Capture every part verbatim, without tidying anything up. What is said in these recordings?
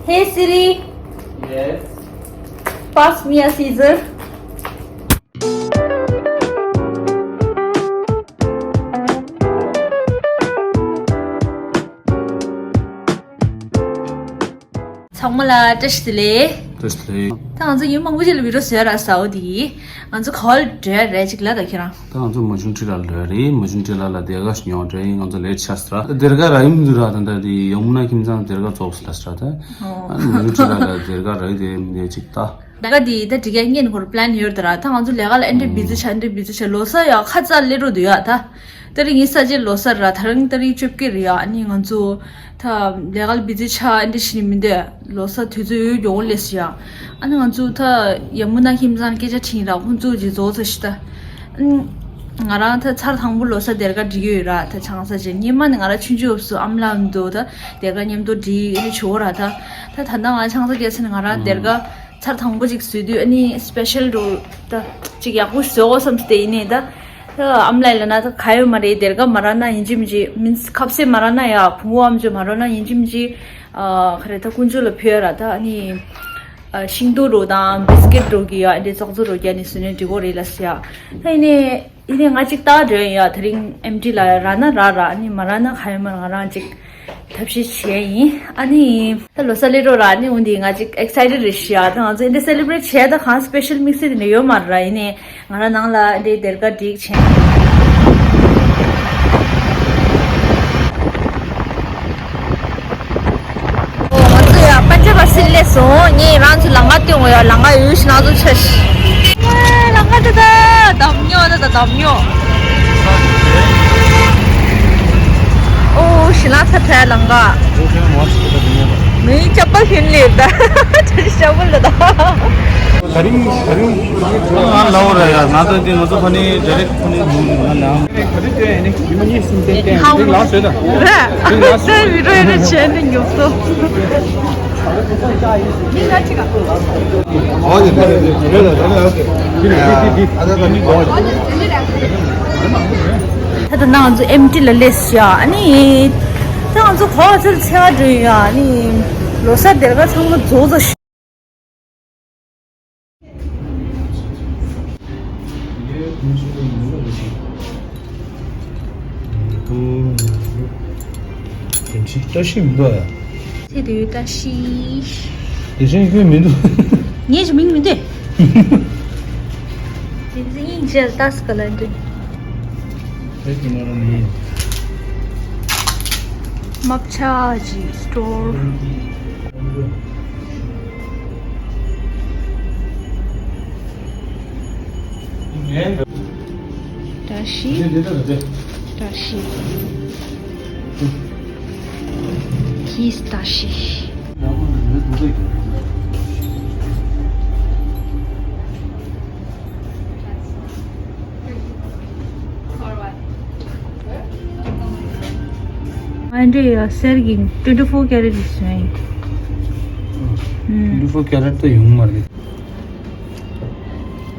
Hey Siri, Yes. pass me a scissor. ཚང་མ་ལ་བཀྲ་ཤིས་བདེ་ལེགས། བཀྲ་ཤིས་བདེ་ལེགས། ད་ང་ཚོ་ཉིན་མང་པོ་ཅིག་ལ་བི་ཌིའོ་བཟོས་ར་ཟའོ་དེ་ཡིས། ང་ཚོ་ག་བ་ལ་འགྲོ་ཡ་རེད་ཅིག་ལ་ད་ཁྱེད་རང་། ད་ང་ཚོ་མ་ཆུང་ཁྲི་ལ་འགྲོ་ཡ་རེད། མ་ཆུང་ཁྲི་ལ་ལ་སྡེར་ཁ་ཞིག་ཉོ་འགྲོ་ཡིན། ང་ཚོ་ལེ་ཆ་སི་ར་སྡེར་ཁ་ར་ཡིན་འདུག་ར། ད་ད་དེ་ཡ་མུ་ན་ཁྱིམ་ཚང་སྡེར་ཁ་རྫོགས་སི་ལ་སི་ར་ད། ཨ་ནི་མ་ཆུང་ཁྲི་ལ་ལ་སྡེར་ཁ་ར་ཡིན་དེ་མི་འདྲ་ཅིག་ད། ད་ག་དེ་ད་འགྲིག་ཡ་ངེད་ནི་ཁོར་པི་ལན་ཡོད་ད་ར། ད་ང་ཚོ་ལས་ཀ་ལ་ཨེ་འདྲ་བི་ཛི་ཆགས་ཨེ་འདྲ་བི་ཛི་ཆགས། ལོ་གསར་ཡ་ཁ་ཚ་སླེབས་འགྲོ་འདུག་ཡ་ད། ད་རིང་ངའི་ས་བཅད་ལོ་གསར་ར། ད་རིང་ད་རིང་བཅོ་བརྒྱད་རེད་ཡ། ཨ་ནི་ང་ཚོ་ད་ལས་ཀ་ལ་བི་ཛི་ཆགས་ཨེ་འདྲ་ཞིག་ནི་མི་འདོད། ལོ་གསར་དུས་ཚོད་ཡོད་ཡོང་ལས་སི་ཡ། ཨ་ནི་ང་ཚོ་ད་ཡ་མུ་ན་ཁྱིམ་ཚང་སྐད་ཆ་དྲིས་ར། ཁོང་ཚོ་ཅིག་རྫོགས་ཚར་ཤི་ད། ཨ་ནི་ང་རང་ད་ཚར་དང་པོ་ལོ་གསར་སྡེར་ཁ་སྒྲིག་གི་ཡོད་ར། ད་ཆང་ས་ཅན་སྔོན་མ་ནི་ང་རང་ཆུང་ཆུང་སྐབས་སུ་ཨ་མ་ལགས་འདུག་ད་སྡེར་ཁ་མཉམ་དུ་སྒྲིག་ཨེ་འདྲ་བྱེད་འོ་ར། ད་ད་ད་ལྟ་ང་ཆང་ས་རྒྱག་ཚེ་ནི་ང་རང་སྡེར་ཁ་ཚར་དང་པོ་ཅིག་བཟོས་དུས་ཨ་ནི་སི་པེ་ཤལ་རུ་ད་ཅིག་ཡག་པོ་བཟོ་དགོས་བསམ་སྟེ་ཡིན་ནའི་ད། ད་ཨ་མ་ལགས་ལ་ན་ད་ག་ཡོད་མ་རེད། སྡེར་ཁ་མ་རག་ན་ཡིན་གཅིག་མིན་གཅིག་མིན་ཁ་ཟས་མ་རག་ན་ཡ་བུ་མོ་ཨམ་ཅོག་མ་རག་ན་ཡིན་གཅིག་མིན་གཅིག་ཨ་ག་རེ་ད་དཀོན་མཆོག་ལ་ཕུལ་ཡ་ར། ད་ཨ་ནི་ཨ་ཤིང་ཏོག་རོ་དང་བིས་ཀིཊ་རོ་གི་ཡ་ཨ་འདྲ་ཙོག་ཙོ་རོ་གི་ཨ་ནི་བཟོས་ནས་འགྲིག་གོ་རེད་ལ་ཟེར་ཡ། ད་ཡིན་ནའི་ཡིན་ནའི་ང་གཅིག་ལྟ་འགྲོ་ཡ། ད་རིང་ཨེམ་ཊི་ལ་རག་ན་རག་ར། ཨ་ནི་མ་རག་ན་ག་ཡོད་མ་རེད། ང་རང་གཅིག་ཐབས་ཤེས་བྱས་ཡིན། ཨ་ནི་ད་ལོ་གསར་སླེབས་འགྲོ་ར། ཨ་ནི་འོན་ཏེ་ང་ཅིག་ཨེག་སའི་ཊེཌ་རེད་ཤག་ད་ང་ཚོ་འདི་སེ་ལེ་བྷི་རེཊ་བྱས་ད་གང་སི་པེ་ཤལ་དམིགས་བསལ་དེ་འདྲ་ཡོད་མ་རེད་ར། ཡིན་ནའི་ང་རང་ནང་ལ་འདི་སྡེར་ཁ་སྒྲིག་བྱས། ཨོ་ང་ཚོ་ཡ་པན་ཇབ་སི་སླེབས་སོང་། ངས་རང་ཚོ་ལམ་ཁ་སྟོན་དགོས་ཡ། ལམ་ཁ་ཡོད་ཤི་ན་ཚོ་ཆ་ཤི། ལམ་ཁ་དེ་ད་འདམ་ཉོ་ད་ད་འདམ་ཉོ། ཨོ་ཤི་ན་ཚ་ཐལ་ལམ་ཁ། མི་ཅག་པ་ཤིན་ལེབ་ད། ཅ་ཤ་བུ་ལ་ད། ད་རིང་ད་རིང་ང་ལའོ་ར་ཡ། ང་ཚོ་འདི་ང་ཚོ་ཕ་ནི་ཌའི་རེག་ཕ་ནི་ལུང་ང་ལའོ། ཧང་མོ། ར། ར་བི་ཌིའོ་ནི་བྱས་ནས་ཉོབ་སོ། ད་ལྟ་ང་ཚོ་ཨེམ་ཊི་ལ་སླེབས་ཤག་ཨ་ནི་ད་ང་ཚོ་གོ་ཚོད་ཚེ་བ་འགྲོ་ཡ། ཨ་ནི་ལོ་གསར་སྡེར་ཁ་ཚང་མ་རྫོགས་ཚར་ཤག་བཀྲ་ཤིས་མི་འདུག་ཨ། ཚེ་དེ་བཀྲ་ཤིས། དེ་བཞིན་ཁྱོད་མི་འདུག་ངས་ཀྱི་མིང་མི་འདུག་དེ་ཚེ་ཡིན་ཇལ་ཏཱས་ཀ་ལ་འདུག་མ་ཕྱག་ཅིག་སྟོར། བཀྲ་ཤིས། བཀྲ་ཤིས། གིས་བཀྲ་ཤིས། ཨ་འདྲེ་ཡ་གསེར་གྱི་ཊུ་ཝེན་ཊི་ཕོར་ཀེ་རེཊ་ཡིན། ཊུ་ཝེན་ཊི་ཕོར་ཀེ་རེཊ་དུ་ཡོང་མ་རེད།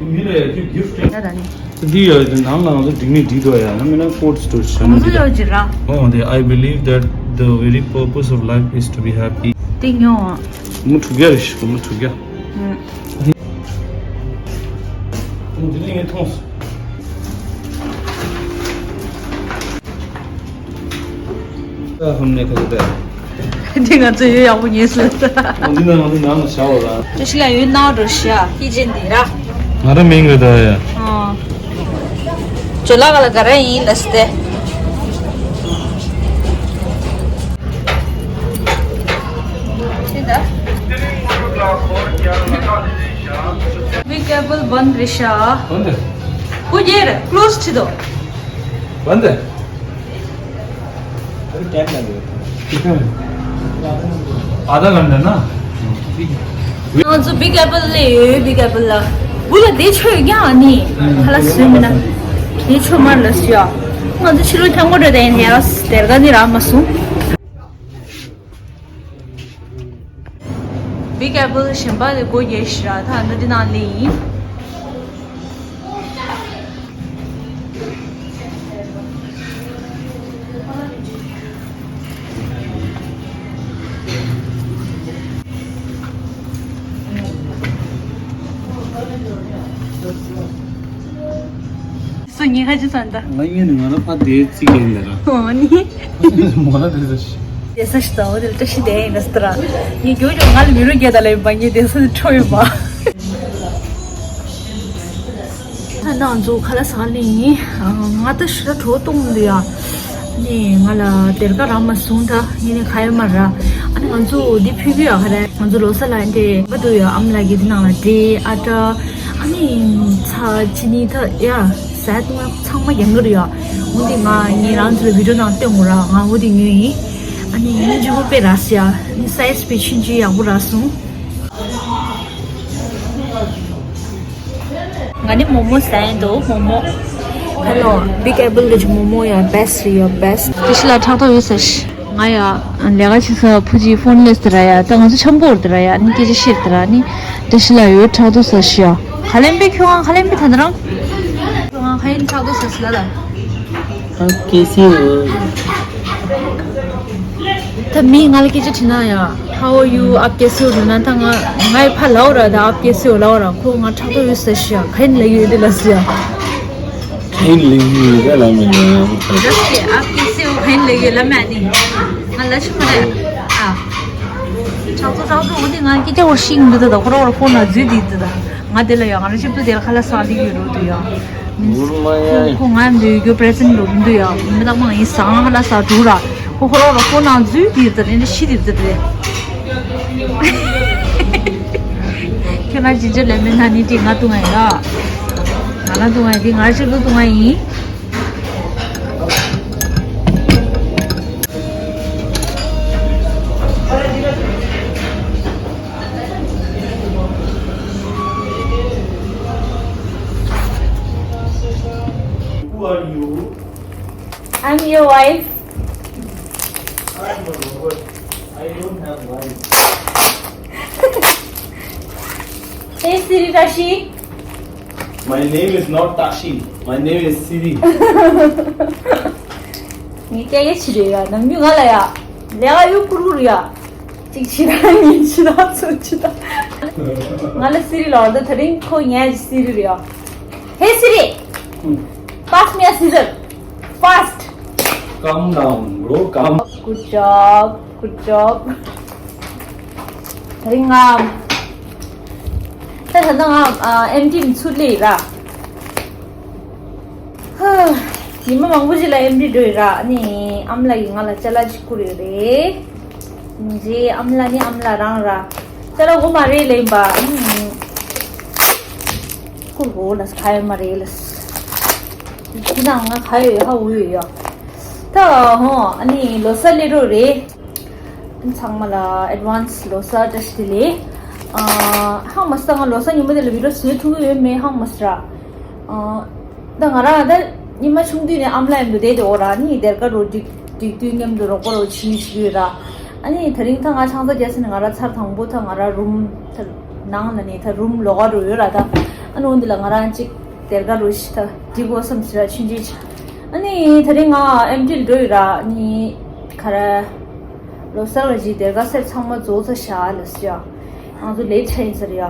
ད་ད་ནི། འདི་ཡོད་དེ་ནང་ལ་ང་ཚོ་འགྲིག་མེད་འགྲིག་འདུག་ཡ། ང་མིན་ན་ཀོལ་ཌི་སི་ཊོ་རེ་ཇི་བྱ་ང་མི་ཚོ་འདུག་ཡོད་ཅི་ར། འོ་དེ། I believe that the very purpose of life is to be happy. དེ་ཉོ། མུ་ཐུག་རྒྱ་རེ་ཞིག་མུ་ཐུག་རྒྱ། ཨུ། འདི་ནི་ངས་མཐོང་སོང་། ད་ཧམ་ནས་ཁ་ཁ་བས། འདི་ང་ཚོ་ཡོད་ཡག་པོ་ཉོས་སོང་། འདི་ན་ང་ཚོ་ནང་ལ་བཞག་པ་ལ། ཅོ་ཤི་ལ་ཡོད་ནའོ་འགྲོ་ཤི་ཡ། ཀི་ཅན་འདི་ར། ང་རང་མིང་རེད་ད་ཡ། ཨོ། ཇོ་ལགས་ལ་ག་རེ་ཡིན་ལ་སྟེ། ཅི་འདྲ། བི་ཀེ་བལ་བན་རེ་ཤ། བན་དེ། ཀུ་རྒྱལ་ཀློ་སི་ཁྲིད་དོ། བན་དེ། आधा घंटा ना। ང་ཚོ་བི་ཀེ་བལ་ལ་ཡོད། བི་ཀེ་བལ་ལ། བུ་ལ་དེ་ཆོས་ཡང་ནི་ཁ་ལ་སུན་མིན་ན། དེ་ཆོས་མར་ལ་སུ་ཡ། ང་ཚོ་ཕྱི་ལོ་ཐེངས་མགོ་འདྲ་དེ་ཡིན་ཡ། དེར་ག་ནི་རག་མ་སོང་། བི་ཀེ་བལ་གཞན་པ་ལས་སྒོ་རྒྱག་ཤི་ར། ད་ནི་འདི་ནང་ལས་ཡིན། ངས་ཁ་ཅིག་ཚོན་ད། ང་ཡིན་ནི་ང་ལ་ཕ་དེ་ཙི་གེ་ཡིན་ད་ར། ཨོ་ནི། མོ་ལ་དེ་ཟ་ཤི། དེ་ས་ཤི་ད་འོ་དེ་ལ་བཀྲ་ཤིས་བདེ་ཡིན་ན་སི་ད་ར། ངས་རྒྱུ་རྒྱུ་ང་ལ་མི་རུ་རྒྱལ་ད་ལ་ཡིན་པ་ངས་དེ་ས་ནས་འཕྲོ་ཡོད་པ། ད་ནང་ཚོ་ཁ་ལ་ས་ལ་ཡིན། ང་ད་ཤི་ད་གྲོ་གཏོང་འདི་ཡ། ནི་ང་ལ་དེར་ཀ་ར་མ་སོང་ད་ངས་ནི་ཁ་ཡ་མ་ར། ཨ་ནི་ང་ཚོ་འདི་ཕུལ་གི་ཡ་ཁ་ར། ང་ཚོ་ལོ་ས་ལ་འདི་ག་དུ་ཡ་ཨམ་ལ་གི་འདི་ནང་ལ་འདྲེ་ཨ་ཏྲ། ཨ་ནི་ཚ་ཅི་ནི་ད་ཡ། ཟས་ཏུ་ང་ཚང་མ་རྒྱང་གི་རེད་ཡ། འོ་འདི་ང་ངས་རང་ཚོ་ལ་བི་ཌིའོ་ནང་སྟོན་དགོས་ར། ང་འོ་འདི་ཉོས་ཡིན། ཨ་ནི་ཉིན་གཅིག་པོ་དཔེ་ར་སི་ཡ། ནི་སའི་ཛི་དཔེ་ཆུང་ཆུང་ཡག་པོ་ར་སོང་། ང་ནི་མོག་མོག་ཟ་ཡིན་འདུག་མོག་མོག Hello, Big Apple གི་མོག་མོག་ཡ་best རེད་ཡ་best། དེ་ཤི་ལ་ཕྲག་དོག་ཡོད་ས་ཤི། ང་ཡ་ལས་ཀ་བྱེད་ས་བུ་ཅིག་ཕོན་སླེབས་ཏེ་ར་ཡ། ད་ང་ཚོ་འཆམ་པོ་རེད་ད་ར་ཡ། ནི་སྐད་ཆ་བཤད་དེ་ར་ནི་དེ་ཤི་ལ་ཡོད་ཕྲག་དོག་ས་ཤི་ཡ། ག་ལེན་པའི་ཁྱོད་ང་ག་ལེན་པའི་ད་ནི་རང་། ཁྱོད་ང་ག་ཡིན་ཕྲག་དོག་ས་ཤི་ལ་ད། आप कैसे हो? ད་མི་ང་ལ་སྐད་ཆ་དྲིས་ན་ཡ། How are you? आप कैसे हो? ལབ་ན་ད་ང་ང་ཡི་ཕ་ལའོ་ར་ད་आप कैसे हो ལའོ་ར། ཁོ་ང་ཕྲག་དོག་ཡོད་ས་ཤི་ཡ། ག་ཡིན་ལ་ཡོད་དེ་ལ་སི་ཡ། ཁ་ཡིན་ལ་ཡོད་ད་ལ་མི་ལ་ཡ། ད་སི་आप कैसे हो ག་ཡིན་ལ་ཡོད་ལ་མ་ནི། ང་ལ་ཤི་མ་རེད་ཨ། ཕྲག་དོག་ཕྲག་དོག་འོ་དེ་ང་སྐད་ཆ་བོ་ཤིང་འདི་ད་ད་ཁོ་ར་ཁོ་ན་འཛུལ་དེ་འདི་ད། ང་དེ་ལ་ཡ་ང་ར་ཞིབ་ཏུ་དེ་ལ་ཁ་ལ་སང་དེ་ཡོད་རོ་དུ་ཡ། ཁོ་ང་འདོད་རྒྱུ་པྲེ་ཟེན་འགྲོ་གི་འདུག་ཡ། མི་དག་མང་ཡིན་སང་ཧ་ལ་ས་འགྲོ་ར། ཁོ་ཁོ་རོག་རོག་ཁོ་ནང་འཛུལ་དེ་ཙི་རེད་ཤི་དེ་ཙི་རེད། ཁྱོད་ང་ཅི་ཅི་ལས་མི་ན་ནི་དེ་ང་ཏུ་ང་ཡིན་ར། ང་ན་ཏུ་ང་ཡིན་དེ་ང་ཞིབ་ཏུ་ཏུ་ང་ཡིན། Who are you? I'm your wife. I'm a robot. I don't have wife. Hey, Siri Tashi. My name is not Tashi. My name is Siri. ངས་སྐད་ཆ་བྱེད་རེད་ཡ། ནམ་རྒྱུན་ང་ལ་ཡ། ལས་ཀ་ཡོད་ཀུར་ཀུར་ཡ། གཅིག་ཕྱི་དང་གཉིས་ཕྱི་དང་གསུམ་ཕྱི་དང་། ང་ལ་སི་རི་ལབ་ད་དེ་རིང་ཁོ་ངའི་སི་རི་རེད་ཡ། Hey Siri, pass me a scissor, fast. Calm down, bro. Calm. Good job, good job. དེ་རིང་ང་ད་ད་ང་ཨེམ་ཊི་ཚུར་ལས་ར། ཉི་མ་མང་པོ་ཞིག་ལ་ཨེམ་ཊི་འགྲོ་ཡི་ར། ཨ་ནི་ཨམ་ལགས་ཀྱིས་ང་ལ་ཅ་ལག་ཅིག་བསྐུར་ཡོད་རེད། ཨམ་ལགས་ནི་ཨམ་ལགས་རང་ར། ཅ་ལག་འོ་མ་རེད་ལེན་པ། ཨ་ནི་བསྐུར་གོ་ལ་ཁ་ཡོད་མ་རེད་ལ། དེ་ན་ང་ཁ་ཡོད་ཧ་འུ་ཡོད་ཡ། ད་ཧོ་ཨ་ནི་ལོ་གསར་སླེབས་འགྲོ་རེད། ཚང་མ་ལ་ཨེཌ་ཝན་སི་ལོ་གསར་བཀྲ་ཤིས་བདེ་ལེགས། ཨ་ཧང་མ་སི་ད་ང་ལོ་གསར་ཉིན་མོ་དེ་ལ་བི་ཌིའོ་བཟོས་ཐུབ་ཀྱི་ཡོད་མེད་ཧང་མ་སི་ར། ཨ་ད་ང་རང་ད་ཉི་མ་ཆུང་དུས་ནས་ཨམ་ལགས་མཉམ་དུ་བསྡད་དེ་འོ་ར་ནི་སྡེར་ཁ་རུ་འགྲིག་འགྲིག་དུས་མཉམ་དུ་རོགས་པ་རོགས་བྱེད་ནི་ཞིག་ཡོད་ར། ཨ་ནི་དེ་རིང་ད་ང་ཆང་ས་རྒྱག་ས་ནས་ང་རང་ཚར་དང་པོ་ད་ང་རང་རུམ་ད་ནང་ལ་ནས་ད་རུམ་ལོགས་ཀ་རུ་ཡོད་ར་ད། ཨ་ནི་འོ་འདི་ལ་ང་རང་གཅིག་སྡེར་ཁ་རུ་ཞིག་ད་འགྲིག་གོ་བསམ་ཞིག་ར་ཆུང་ཆུང་ཅིག་ཨ་ནི་དེ་རིང་ང་ཨེམ་ཊི་ལ་འགྲོ་ཡོད་ར་ནི་ག་ར། ལོ་གསར་བ་ཞིག་སྡེར་ཁ་སེར་ཚང་མ་རྫོགས་ཚར་ཤག་ལ་ཟེར་ཡ། ང་ཚོ་ལེ་ཊི་ཡིན་ཟེར་ཡ།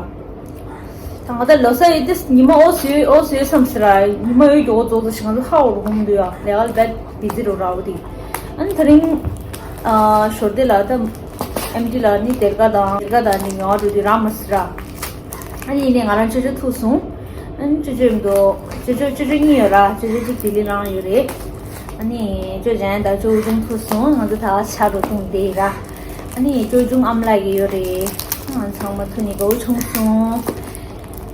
ད་ང་ད་ལོ་གསར་ཡིན་དུས་ཉི་མ་ཨོ་སི་ཨོ་སི་བསམ་ཟེར་ར། ཉི་མ་ཡོད་ཀྱི་ཨོ་རྫོགས་ཚར་ཤག་ང་ཚོ་ཧ་འོ་རུ་ཧུམ་འདུག་ཡ། ལས་ཀ་ལ་བད་བི་ཛི་རུ་ར་འོ་དེ། ཨ་ནི་ད་རིང་ཨ་ཞོར་དེ་ལ་ད་ཨེམ་ཊི་ལ་ནི་སྡེར་ཁ་དང་སྡེར་ཁ་དང་ནི་ཉོ་བ་འགྲོ་དུས་རག་མ་སོང་ར། ཨ་ནི་ཡིན་ནའི་ང་རང་ཅོ་ཅོ་ཐུག་སོང་། ཨ་ནི་ཅོ་ཅོ་མི་འདུག་ཅོ་ཅོ་ཅོ་ཅོ་གཉིས་ཡོད་ར། ཅོ་ཅོ་གཅིག་ལྡི་ལི་རང་ཡོད་རེད། ཨ་ནི་ཅོ་ཅན་དང་ཅོ་ཅུང་ཐུག་སོང་། ང་ཚོ་ད་ཆ་རུ་ཐུག་བསྡད་ཡིན་ར། ཨ་ནི་ཅོ་ཅུང་ཨམ་ལགས་ཀྱི་ཡོད་རེད། ང་ཚང་མ་ཐུག་ནས་དགའ་བོ་བྱུང་སོང་།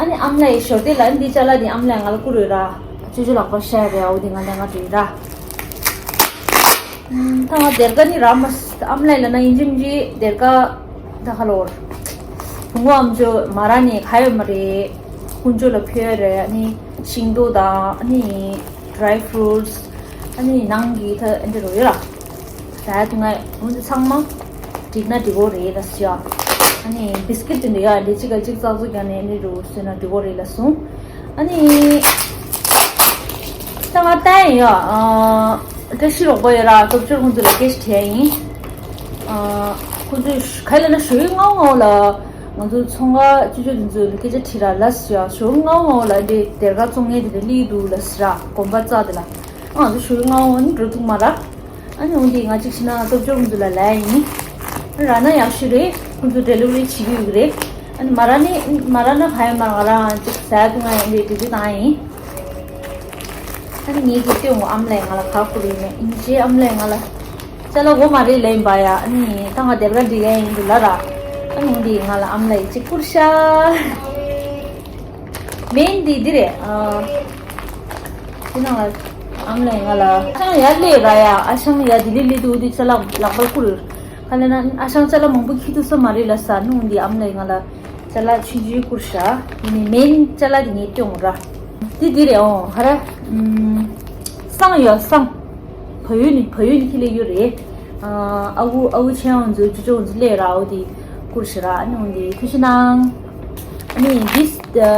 ཨ་ནི་ཨམ་ལགས་ཡི་ཞོར་དེ་ལ་འདི་ཅ་ལག་འདི་ཨམ་ལགས་ང་ལ་བསྐུར་ཡོད་ར། ཅོ་ཅོ་ལག་པ་ཤ་རེད། འོ་དེ་ང་ལ་ང་དྲིས་ར། ད་ང་སྡེར་ཁ་ནི་རག་མ་སོང་། ཨམ་ལགས་ལ་ན་ཡིན་གཅིག་མིན་གཅིག་སྡེར་ཁ་ད་ཁ་ལོར། བུ་མོ་ཨམ་ཅོག་མ་རག་ནི་ག་ཡོད་མ་རེད། དཀོན་མཆོག་ལ་ཕུལ་ཡོད་རེད། ཨ་ནི་ཤིང་ཏོག་དང་ཨ་ནི་ཌི་རའི་ཕུ་རུ་ཊི་སི། ཨ་ནི་ནང་གི་ད་ཨ་འདྲ་རོ་ཡོད་ར། ད་དུང་ང་འོན་ཏེ་ཚང་མ་འགྲིག་ན་འགྲིག་གོ་རེད་ད་ཟེར་ཡ། ཨ་ནི་བི་སི་ཀིཊ་དེ་འདྲ་ཡ་འདི་གཅིག་ག་གཅིག་ཙག་ཙོག་རྒྱག་ནས་ཨ་ནི་རུ་བཟོས་ན་འགྲིག་གོ་རེད་ལ་གསུངས། ཨ་ནི་ད་ང་ལྟ་ཡིན་ཡ། ཨ་བཀྲ་ཤིས་རོགས་པ་ཡོད་ར། སྟོབས་འབྱོར་ཁོང་ཚོ་ལ་སྐད་ཆ་དྲིས་ཡིན། ཨ་ཁོང་ཚོས་ག་ལ་ན་ཞོ་ཡི་ངའོ་ངའོ་ལ། ང་ཚོ་ཚོང་ཁང་ཅོ་ཅོ་དེ་ཚོས་སྐད་ཆ་དྲིས་ར་ལ་ཟེར་ཡ། ཞོགས་སྔ་བོ་ལ་འདི་སྡེར་ཁ་བཙོང་མཁན་དེ་འདྲ་སླེབས་འདུག་ལ་ཟེར་ར། དགོན་པ་རྩ་དེ་ལ། ང་ཚོ་ཞོགས་སྔ་བོ་ནི་འགྲོ་ཐུབ་མ་ར། ཨ་ནི་འོན་ཏེ་ང་གཅིག་ཕྱིན་ན་སྟོབས་འབྱོར་ཁོང་ཚོ་ལ་ལབ་ཡིན། རག་ན་ཡག་ཤོས་རེད། ཁོང་ཚོ་ཌེ་ལི་ཝ་རི་བྱེད་ཀྱི་ཡོད་ཀྱི་རེད། ཨ་ནི་མ་རག་ནི་མ་རག་ན་ག་ཡོད་མ་རག་ང་རང་གཅིག་ཟ་ཡ་འཐུང་ཡ་ཡིན་པས་འགྲེམས་བརྒྱུད་བཏང་ཡ་ཡིན། ཨ་ནི་ངས་ཀྱིས་སྟོན་གོ། ཨ་མ་ལགས་ང་ལ་ག་བསྐུར་ཡོད་མེད། ཨིན་ཇི་ཨ་མ་ལགས་ང་ལ་ཅ་ལག་དགོས་མ་རེད་ལབ་ཡིན་པ་ཡ། ཨ་ནི་ད་ང་སྡེར་ཁ་སྒྲིག་ཡ་ཡིན་འདུག་ལབ་ར། ཨ་ནི་འོན་ཏེ་ང་ལ་ཨ་མ་ལགས་ཀྱིས་གཅིག་བསྐུར་ཤག་མེན་འདི་འདི་རེད། ཨ། དེ་ནང་ལ་ཨ་མ་ལགས་ང་ལ་ཨ་ཞང་ཡར་སླེབས་ར་ཡ། ཨ་ཞང་ཡར་ལྡི་ལི་སླེབས་དུས་འདི་ཅ་ལག་ལག་པར་བསྐུར། ག་ལབ་ན་ཨ་ཞང་ཅ་ལག་མང་པོ་འཁྱེར་ཐུབ་ས་མ་རེད་ལབ་ས། ནུ་འདི་ཨ་མ་ལགས་ང་ལ་ཅ་ལག་ཆུང་ཆུང་བསྐུར་ཤག་དེ་ནས་མེན་ཅ་ལག་དེ་ངས་སྟོན་ར། འདི་འདི་རེད། ཨོ་ཧ་ར། ཨམ། བསང་ཡོད་བསང་། བལ་ཡུལ་ནས་བལ་ཡུལ་ནས་འཁྱེར་སླེབས་ཡོད་རེད། ཨ་ཨ་ཁུ་ཨ་ཁུ་ཆེན་ཨོ་ཚོ་ཅོ་ཅོ་ཨོ་ཚོ་སླེབས་ར། ཨོ་དེ་བསྐུར་ཤག་ར། ཨ་ནི་ཨོ་དེ་ཐུགས་རྗེ་གནང་། ཨ་ནི་འདི་ཨ་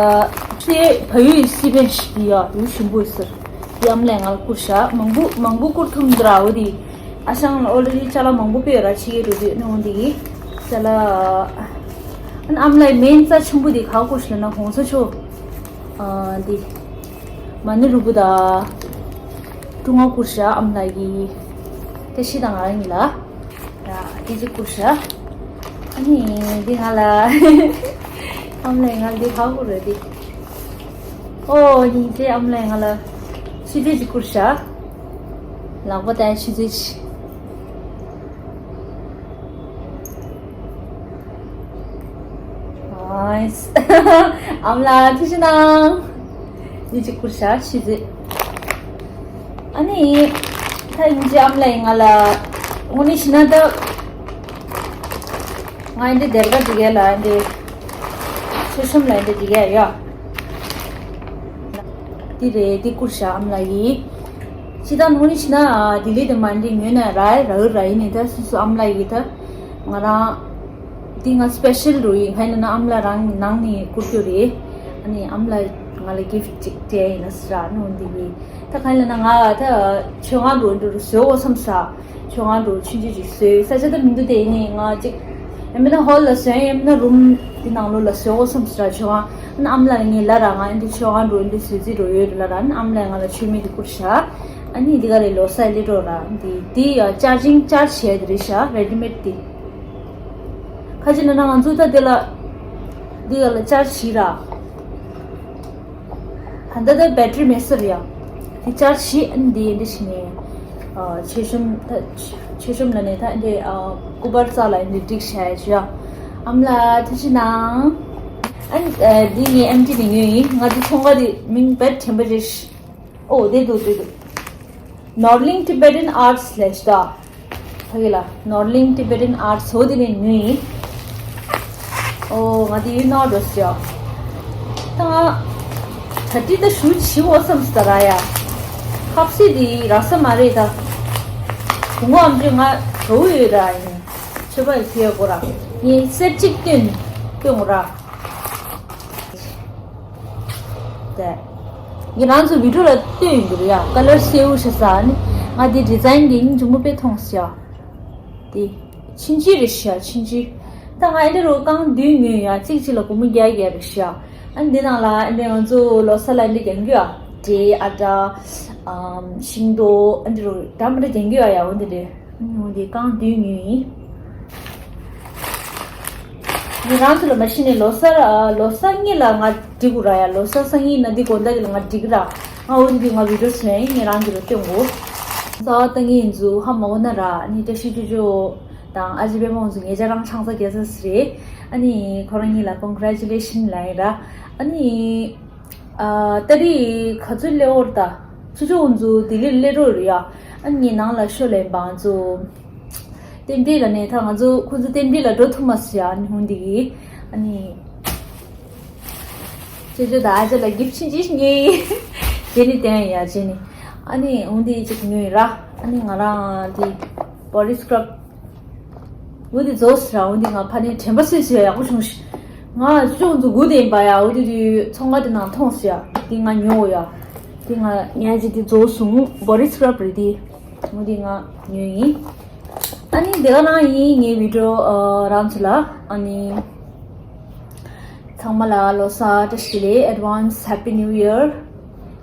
ཚེ་བལ་ཡུལ་སི་པན་ཞིག་ཡོད། ཡུལ་ཞིམ་པོ་ཟེར། དེ་ཨ་མ་ལགས་ང་ལ་བསྐུར་ཤག་མང་པོ་མང་པོ་བསྐུར་ཐུབ་འདུག་ར། འོ་དེ་ཨ་ཞང་ལ་ཨོ་ལེ་ཌི་ཅ་ལག་མང་པོ་སྤྲད་ར། ཕྱི་རྒྱལ་འགྲོ་དུས་ནི་འོ་དེ་གི་ཅ་ལག་ཨ་ནི་ཨ་མ་ལགས་མེན་རྩ་ཆེན་པོ་དེ་ག་བསྐུར་ཤག་ལབ་ན་གོང་ས་མཆོག་ཨ་དེ་མ་ཎི་རུ་པོ་དང་ཀྲུང་ཧྭ་བསྐུར་ཤག་ཨ་མ་ལགས་ཀྱིས། བཀྲ་ཤིས་དང་ང་རང་གཉིས་ལ། ཡ་སྐད་ཅིག་བསྐུར་ཤག་ཨ་ནི་འདི་ང་ལ་ཨ་མ་ལགས་ང་ལ་འདི་ག་བསྐུར་རེད་འདི། ཨོ་སྙིང་རྗེ། ཨ་མ་ལགས་ང་ལ་ཆུ་ཚོད་ཅིག་བསྐུར་ཤག་ལག་པ་བསྟན་ཆུ་ཚོད་ཅིག་ཨ་མ་ལགས་ཐུགས་རྗེ་གནང་། འདི་ཅིག་བསྐུར་ཤག་ཆུ་ཚོད། ཨ་ནི། ད་ཡིན་གཅིག་ཨ་མ་ལགས་ཡིན་ང་ལ། དངོས་གནས་བྱས་ན་ད། ང་འདི་སྡེར་ཁ་འདི་གས་ལ་འདི། མཆོད་གཤོམ་ལ་འདི་འདི་གས་ཡ། འདི་རེད་འདི་བསྐུར་ཤག་ཨ་མ་ལགས་ཡིས། ཅི་ད་དངོས་གནས་བྱས་ན་ལྡི་ལི་དེ་མ་འདི་ཉོས་ན་ར་ར་ར་ཡིན་ནི་ད་སོ་སོ་ཨ་མ་ལགས་ཡིས་ད། ང་རང་། འདི་ང་སི་པེ་ཤལ་རུ་ཡིན། ག་ཡིན་ན་ཨ་མ་ལགས་རང་ནང་ནས་བསྐུར་རྒྱུ་རེད། ཨ་ནི་ཨ་མ་ལགས་ང་ལ་གིཕ་ཊི་ཅིག་སྤྲད་ཡིན་ལ་ཟེར་ར་ནོ་འདི་གི། ད་ག་ཡིན་ལ་ན་ང་ད་མཆོད་ཁང་འགྲོ་འགྲོ་རུ་བཟོས་འོ་བསམ་ས། མཆོད་ཁང་འགྲོ་ཆུང་ཆུང་ཅིག་བཟོས་ས་ཆ་ད་མི་འདུག་དེ་ཡིན་ནི་ང་ཅིག་ཡང་མིན་ན་ཧོལ་ལ་བཟོས་ཡང་མིན་ན་རུམ་འདི་ནང་ལོགས་ལ་བཟོས་འོ་བསམ་ཟེར་ར་མཆོད་ཁང་། ཨ་ནི་ཨ་མ་ལགས་ངས་ལབ་ར་ང་འདི་མཆོད་ཁང་འགྲོ་འདི་བཟོས་རྩིས་འགྲོ་ཡོད་རེད་ལབ་ར། ཨ་ནི་ཨ་མ་ལགས་ང་ལ་མཆོད་མེ་འདི་བསྐུར་ཤག་ཨ་ནི་འདི་ག་རེ་ལོ་གསར་སླེབས་འགྲོ་ར་འདི་འདི་ཡ་ཅར་ཇིང་ཅར་ཇི་བྱས་འདི་རེད་ཤག་རེ་ཌི་མེཌ་འདི། ཁ་ཅིག་ལ་ན་ང་ཚོ་ད་དེ་ལ་འདི་ག་ལ་ཅར་ཇི་བྱེད་ར། ད་ལྟ་ད་བེ་ཊི་རི་མེད་ས་རེད་ཡ། འདི་ཅར་ཇི་ཨ་ནི་འདི་འདི་བྱས་ནས་ཨ་མཆོད་གཤོམ་ད་མཆོད་གཤོམ་ལ་ནས་ད་འདི་ཨ་སྐུ་པར་རྩ་ལ་འདི་སྒྲིག་བྱས་ཡ་ཅི་ཡ། ཨ་མ་ལགས་ཐུགས་རྗེ་གནང་། ཨ་ནི་ཨ་འདི་ངའི་ཨེམ་ཊི་ནས་ཉོས་ཡིན། ང་ཚོ་ཚོང་ཁང་འདི་མིང་བེད་ཐེམ་པ་རེད། ཨོ་དེ་འདུག་དེ་འདུག Norling Tibetan Arts ལས་ཤི་ད། ཕ་གི་ལ་Norling Tibetan Arts ཧོ་དེ་ནས་ཉོས་ཡིན། ཨོ་ང་དེ་ཡིན་ནོ་འགྲོ་སི་ཡོ། ད་ང་ད་ཏི་ད་ཞུ་ཆི་འོ་བསམ་སི་ད་ར་ཡ། ཁབ་སི་དེ་ར་ས་མ་རེད་ད། གུང་ངོ་ཨམ་ཅོ་ང་གྲོ་ཡོད་ར་ཡིན། ཆོས་པ་ཡི་ཕི་ཡ་གོ་ར། ངས་སེར་གཅིག་སྟོན་སྟོན་གོ་ར། དེ། ངས་རང་ཚོ་བི་ཌིའོ་ལ་སྟོན་ཡོང་གི་རེད་ཡ། ཀ་ལར་སེའུ་ཤ་ཟ་ནི། ང་འདི་ཌི་ཛའིན་གི་ཡིན་འཇུ་མོ་དཔེ་མཐོང་སི་ཡ། དེ། ཕྱིན་ཅི་རེད་ཤ་ཕྱིན་ཅི། ད་ང་ཨེ་འདྲ་རུ་རྐང་བདུན་ཉོས་ཡ་གཅིག་གཅིག་ལ་སྒོར་མོ་བརྒྱ་བརྒྱ་རེད་ཤ། ཨ་འདི་ནང་ལ་ཨེ་འདྲ་ང་ཚོ་ལོ་གསར་ལ་ཨེ་འདྲ་རྒྱག་གི་ཡ། འབྲས་ཨ་ད། ཨམ་ཤིང་ཏོག་ཨེ་འདྲ་རུ་འདྲ་མི་འདྲ་རྒྱག་གི་ཡ་ཡ་འོ་འདི་རེད། ཉུང་དེ་རྐང་བདུན་ཉོས་ཡིན། ངས་རང་ཚོ་ལ་མ་གཞི་ནས་ལོ་གསར་ཨ་ལོ་གསར་གཉིས་ལ་ང་འགྲིག་གོ་ར་ཡ། ལོ་གསར་སང་ཉིན་ན་འདི་དགོང་དག་དེ་ལ་ང་འགྲིག་ར། ང་འོ་འདི་ང་བི་ཌིའོ་བཟོས་ཡིན། ངས་རང་ཚོ་ལ་སྟོན་གོ། རྩ་བ་ལྟ་ངེས་ཡིན་ཚུལ་ཧ་མ་གོ་ན་ར། ཨ་ནི་བཀྲ་ཤིས་ཅོ་ཅོ་དང་ཨ་ཅེ་པད་མ་ཚོ་ངེད་ཅག་རང་ཆང་ས་རྒྱག་ས་ཟེར་རེད། ཨ་ནི་ཁོ་རང་གཉིས་ལ་ཀོང་གྷི་རེ་ཅུ་ལེ་ཤན་ལབ་ཡིན་ར། ཨ་ནི། ཨ་ཏ་རིག་ག་ཚོད་སླེབས་འོར་ད། ཆུ་ཆུ་འུ་ཚོ་ལྡི་ལིར་སླེབས་འགྲོ་རེད་ཡ། ཨ་ནི་ནང་ལ་ཤོ་ལེན་པ་ང་ཚོ། རྟེན་འབྲེལ་ལ་ནས་ད་ང་ཚོ་ཁོ་ཚོ་རྟེན་འབྲེལ་ལ་འགྲོ་ཐུབ་མ་སོང་ཡ་ཉི་ཧོང་འདི་གི། ཨ་ནི། ཆུ་ཆུ་ད་ཨ་ཅེ་ལ་གིབ་ཆིན་ཅིག་ཉེ། རྗེས་ནི་བསྟན་ཡ་རྗེས་ནི། ཨ་ནི་འུ་འདི་ཅིག་ཉོས་ར། ཨ་ནི་ང་རང་འདི་བོ་ཌི་སི་ཀྲབ། འོ་དེ་རྫོགས་ཟེར་ར། འོ་དེ་ང་ཕ་ནས་དྲན་པ་སོས་སོས་ཡག་པོ་བྱུང་ཤག་ང་ཅོ་ཅོ་ཚོ་སྒུག་བསྡད་ཡིན་པ་ཡ། འོ་དེ་དུས་ཚོང་ཁང་དེ་ནང་མཐོང་ཟེར་ཡ། དེ་ང་ཉོ་འོ་ཡ། དེ་ང་ཉལ་ཅིག་དེ་རྫོགས་སོང་། བོ་ཌི་སི་ཀྲབ་རེད་དེ། འོ་དེ་ང་ཉོས་ཡིན། ཨ་ནི་དེ་ག་རང་ཡིན་ངའི་བི་ཌིའོ་ཨ་རང་ཚོ་ལ། ཨ་ནི་ ཚང་མ་ལ་ལོ་གསར་བཀྲ་ཤིས་བདེ་ལེགས། Advance Happy New Year།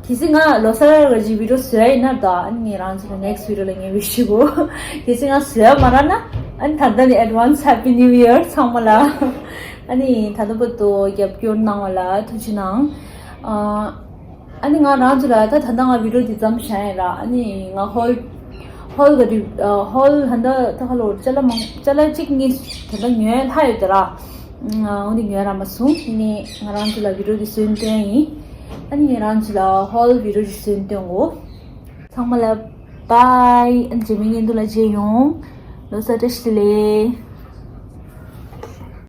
གལ་སྲིད་ང་ལོ་གསར་གྱི་video བཟོ་ཡ་ཡིན་ན་ད་ཨ་ནི་ངས་རང་ཚོ་ལ་next video ལ་ངས་wish ཞུ་གོ། གལ་སྲིད་ང་བཟོ་ཡ་མ་རག་ན་ཨ་ནི་ད་ལྟ་ནས་Advance Happy New Year ཚང་མ་ལ། ཨ་ནི་ད་ལྟ་བར་དུ་རྒྱབ་སྐྱོར་གནང་བ་ལ་ཐུགས་རྗེ་གནང་། ཨ་ཨ་ནི་ང་རང་ཚོ་ལ་ད་ད་ལྟ་ང་video འདི་ཙམ་བཞག་ཡིན་ར། ཨ་ནི་ང་ཧོལ་ཧོལ་ག་རི་ཨ་ཧོལ་ཧན་ད་ད་ཧ་ལོ་ཅ་ལ་མང་ཅ་ལ་གཅིག་གཉིས་ད་ལྟ་ཉོས་ལྷག་ཡོད་དེ་ར། ཨ་འོ་འདི་ཉོས་ར་མ་སོང་། ཡིན་ནའི་ང་རང་ཚོ་ལ་video འདི་བཟོས་སྟོན་ཡིན། ཨ་ནི་ང་རང་ཚོ་ལ་ཧོལ་video འདི་བཟོས་སྟོན་གོ། ཚང་མ་ལ་bye། ཨ་ནི་རྗེས་མའི་བརྙན་ཐུང་ལ་མཇལ་ཡོང་། ལོ་གསར་བཀྲ་ཤིས་བདེ་ལེགས།